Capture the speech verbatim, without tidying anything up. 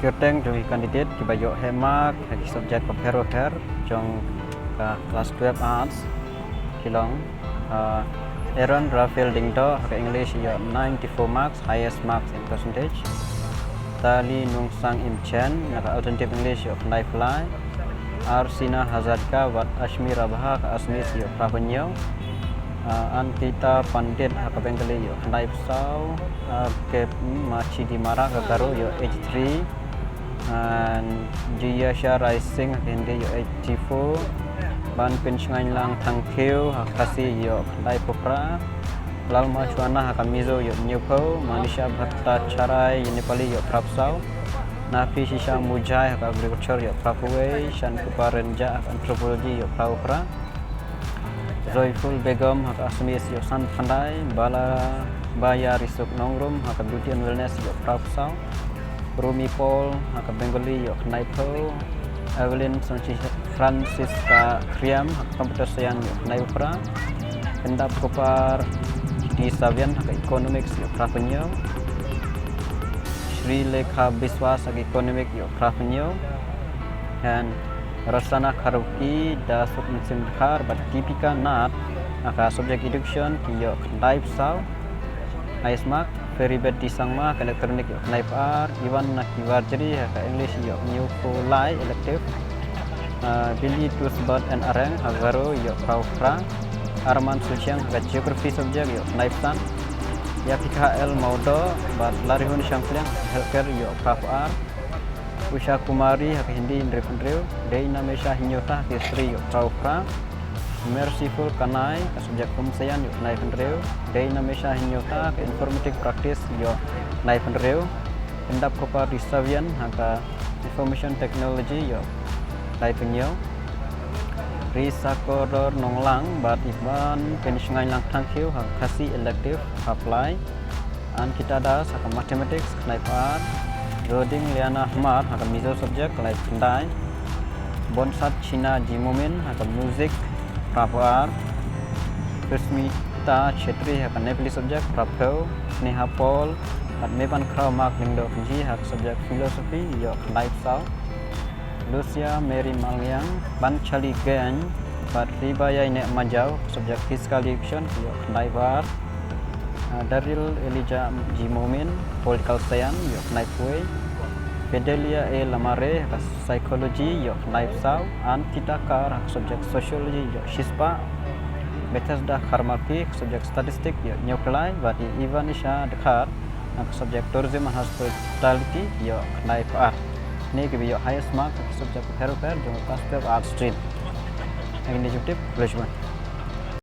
Kyrteng jong ki candidate kiba ïoh high mark ha ki subject bapher bapher jong ka class twelve arts ki long, ah, Aaron Raphael Diengdoh ha ka English ïoh ninety-four marks, highest marks in percentage. Tali Nungsang Imchen na ka alternative English ïoh khyndai phew lai. Arsina Hazarika bad Ashmi Rabha ha ka Assamese ïoh phra phew hynñiew. Ah, Ankita Pandit ha ka Bengali ïoh khyndai phew saw. Ah, Kep Machi Dimara ha ka Garo ïoh eighty-three. And Jiyasha Rai Singh ha ka Hindi ïoh eighty-four. Ban Pynshngaiñ Langthangkhiew ha ka Khasi ïoh khyndai phew phra. Lalma Chuana ha ka Mizo ïoh hynñiew phew. Manisha Bhattacharya Nepali ïoh phra phew saw. Naphi Shisha Mujai ha ka Agriculture ïoh phra phew wei. Shan Kupa Renja ha ka Anthropology ïoh phra phew phra. Joyful Begum ha ka Assamese ïoh san phew khyndai. Bala Baya Risuk Nongrum ha ka Beauty and Wellness ïoh phra phew saw. Rumi Paul ha ka Bengali ïoh khyndai phew. Evelyn Francis-, Francisca Khriam ha ka Computer Science ïoh khyndai phew phra. Pyndap Kupar D Savian ha ka Economics ïoh phra phew hynñiew. Shri Lekha Biswas ha ka Economic ïoh phra phew hynñiew. And Rosana Kharwki, Da Suk Mynsiem Dkhar bad Deepika Nath ha ka subject Education ki ïoh khyndai phew saw. Highest mark. Ferrybet D Sangma ha ka Electronic ïoh khyndai phew ar. Ivan Naki Warjri ha ka English ïoh hynñiew phew lai elective. Ah, Billy Tusbert and Areng ha ka Garo ïoh phra phew phra. Arman Suchiang ha ka Geography subject ïoh khyndai phew san. Ïapikha L Mawdoh bad Larihun Shangpliang ha ka Healthcare ïoh phra phew ar. Usha Kumari ha ka Hindi hynriew phew hynriew. Deinamesha Hynñiewta ha ka History ïoh phra phew phra. Merciful Kanai ha ka subject Home Science ïoh khyndai phew hynriew. Deinamesha Hynñiewta ha ka Informatic Practice ïoh khyndai phew hynriew. Pyndap Kupar D Savian ha ka Information Technology ïoh khyndai phew hynñiew. Risa Kordor Nonglang bad Ivan Pynshngaiñ Langthangkhiew ha ka Khasi elective phra phew lai. Ankita Das ha ka Mathematics khyndai phew ar. Roding Liana Hmar ha ka Mizo subject lai phew khyndai. Bonsat China G Momin ha ka Music phra phew ar. Susmita Chetri ha ka Nepali subject phra phew. Sneha Paul bad Meban Khraw Mark Lyngdoh Kynji ha ka subject Philosophy ïoh khyndai phew saw. Lucia Mary Maliang, Banchali Gain bad Ribaïaineh Majaw ha ka subject Physical Education ïoh khyndai phew ar. Ah, Daryl Elijah G Momin, Political Science ïoh khyndai phew wei. Fidelia A Lamare ha ka Psychology ïoh khyndai phew saw. Ankita Kar ha ka subject Sociology ïoh shispah. Bethesda Kharmalki ha ka subject Statistics ïoh hynñiew phew lai bad i Ivanisha Dkhar ha ka subject Tourism and Hospitality ïoh khyndai phew ar. Kine kiba ïoh highest mark ha ki subject bapher bapher jong ka class twelve Arts stream. Hangne jingtip, khublei shibun.